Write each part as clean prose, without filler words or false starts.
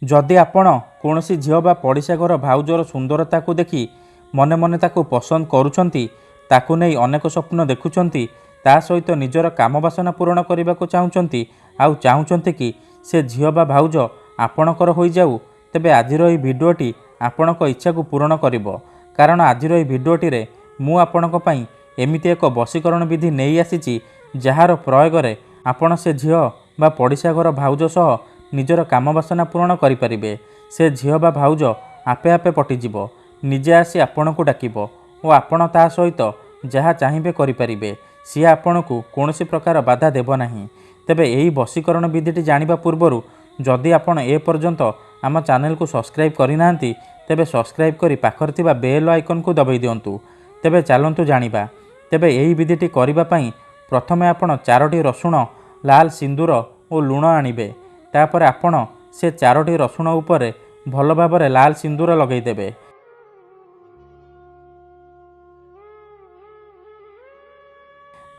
ଯଦି ଆପଣ କୌଣସି ଝିଅ ବା ପଡ଼ିଶା ଘର ଭାଉଜର ସୁନ୍ଦରତାକୁ ଦେଖି ମନେ ମନେ ତାକୁ ପସନ୍ଦ କରୁଛନ୍ତି, ତାକୁ ନେଇ ଅନେକ ସ୍ୱପ୍ନ ଦେଖୁଛନ୍ତି, ତା ସହିତ ନିଜର କାମ ବାସନା ପୂରଣ କରିବାକୁ ଚାହୁଁଛନ୍ତି ଆଉ ଚାହୁଁଛନ୍ତି କି ସେ ଝିଅ ବା ଭାଉଜ ଆପଣଙ୍କର ହୋଇଯାଉ, ତେବେ ଆଜିର ଏହି ଭିଡ଼ିଓଟି ଆପଣଙ୍କ ଇଚ୍ଛାକୁ ପୂରଣ କରିବ। କାରଣ ଆଜିର ଏହି ଭିଡ଼ିଓଟିରେ ମୁଁ ଆପଣଙ୍କ ପାଇଁ ଏମିତି ଏକ ବଶୀକରଣ ବିଧି ନେଇ ଆସିଛି, ଯାହାର ପ୍ରୟୋଗରେ ଆପଣ ସେ ଝିଅ ବା ପଡ଼ିଶା ଘର ଭାଉଜ ସହ ନିଜର କାମ ବାସନା ପୂରଣ କରିପାରିବେ। ସେ ଝିଅ ବା ଭାଉଜ ଆପେ ଆପେ ପଟିଯିବ, ନିଜେ ଆସି ଆପଣଙ୍କୁ ଡାକିବ ଓ ଆପଣ ତା ସହିତ ଯାହା ଚାହିଁବେ କରିପାରିବେ। ସିଏ ଆପଣଙ୍କୁ କୌଣସି ପ୍ରକାର ବାଧା ଦେବ ନାହିଁ। ତେବେ ଏହି ବଶୀକରଣ ବିଧିଟି ଜାଣିବା ପୂର୍ବରୁ ଯଦି ଆପଣ ଏପର୍ଯ୍ୟନ୍ତ ଆମ ଚ୍ୟାନେଲକୁ ସବସ୍କ୍ରାଇବ୍ କରିନାହାନ୍ତି, ତେବେ ସବସ୍କ୍ରାଇବ୍ କରି ପାଖରେ ଥିବା ବେଲ୍ ଆଇକନ୍କୁ ଦବାଇ ଦିଅନ୍ତୁ। ତେବେ ଚାଲନ୍ତୁ ଜାଣିବା। ତେବେ ଏହି ବିଧିଟି କରିବା ପାଇଁ ପ୍ରଥମେ ଆପଣ 4ଟି ରସୁଣ, ଲାଲ ସିନ୍ଦୁର ଓ ଲୁଣ ଆଣିବେ। ତାପରେ ଆପଣ ସେ 4ଟି ରସୁଣ ଉପରେ ଭଲ ଭାବରେ ଲାଲ ସିନ୍ଦୁର ଲଗାଇଦେବେ।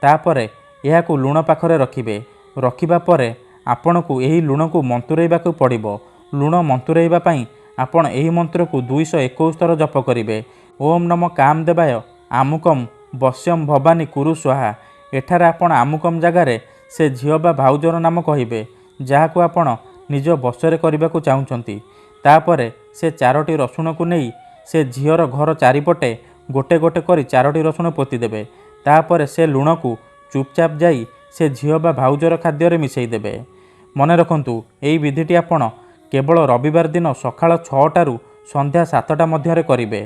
ତାପରେ ଏହାକୁ ଲୁଣ ପାଖରେ ରଖିବେ। ରଖିବା ପରେ ଆପଣଙ୍କୁ ଏହି ଲୁଣକୁ ମନ୍ତୁରେଇବାକୁ ପଡ଼ିବ। ଲୁଣ ମନ୍ତୁରେଇବା ପାଇଁ ଆପଣ ଏହି ମନ୍ତ୍ରକୁ 221 ଥର ଜପ କରିବେ। ଓମ୍ ନମ କାମଦେବାୟ ଆମୁକମ୍ ବଶ୍ୟମ ଭବାନୀ କୁରୁ ସ୍ୱାହା। ଏଠାରେ ଆପଣ ଆମୁକମ୍ ଜାଗାରେ ସେ ଝିଅ ବା ଭାଉଜର ନାମ କହିବେ, ଯାହାକୁ ଆପଣ ନିଜ ବଶରେ କରିବାକୁ ଚାହୁଁଛନ୍ତି। ତାପରେ ସେ 4ଟି ରସୁଣକୁ ନେଇ ସେ ଝିଅର ଘର ଚାରିପଟେ ଗୋଟେ ଗୋଟେ କରି 4ଟି ରସୁଣ ପୋତିଦେବେ। ତାପରେ ସେ ଲୁଣକୁ ଚୁପଚାପ ଯାଇ ସେ ଝିଅ ବା ଭାଉଜର ଖାଦ୍ୟରେ ମିଶାଇ ଦେବେ। ମନେ ରଖନ୍ତୁ, ଏହି ବିଧିଟି ଆପଣ କେବଳ ରବିବାର ଦିନ ସକାଳ 6ଟାରୁ ସନ୍ଧ୍ୟା 7ଟା ମଧ୍ୟରେ କରିବେ।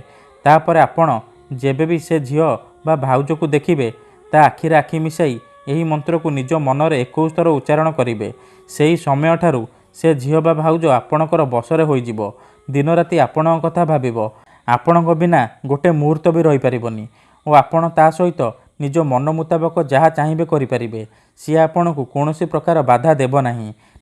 ତାପରେ ଆପଣ ଯେବେ ବି ସେ ଝିଅ ବା ଭାଉଜକୁ ଦେଖିବେ, ତା ଆଖିରେ ଆଖି ମିଶାଇ ଏହି ମନ୍ତ୍ରକୁ ନିଜ ମନରେ 21 ଥର ଉଚ୍ଚାରଣ କରିବେ। ସେହି ସମୟଠାରୁ ସେ ଝିଅ ବା ଭାଉଜ ଆପଣଙ୍କର ବଶରେ ହୋଇଯିବ। ଦିନରାତି ଆପଣଙ୍କ କଥା ଭାବିବ, ଆପଣଙ୍କ ବିନା ଗୋଟେ ମୁହୂର୍ତ୍ତ ବି ରହିପାରିବନି ଓ ଆପଣ ତା ସହିତ ନିଜ ମନ ମୁତାବକ ଯାହା ଚାହିଁବେ କରିପାରିବେ। ସିଏ ଆପଣଙ୍କୁ କୌଣସି ପ୍ରକାର ବାଧା ଦେବ ନାହିଁ।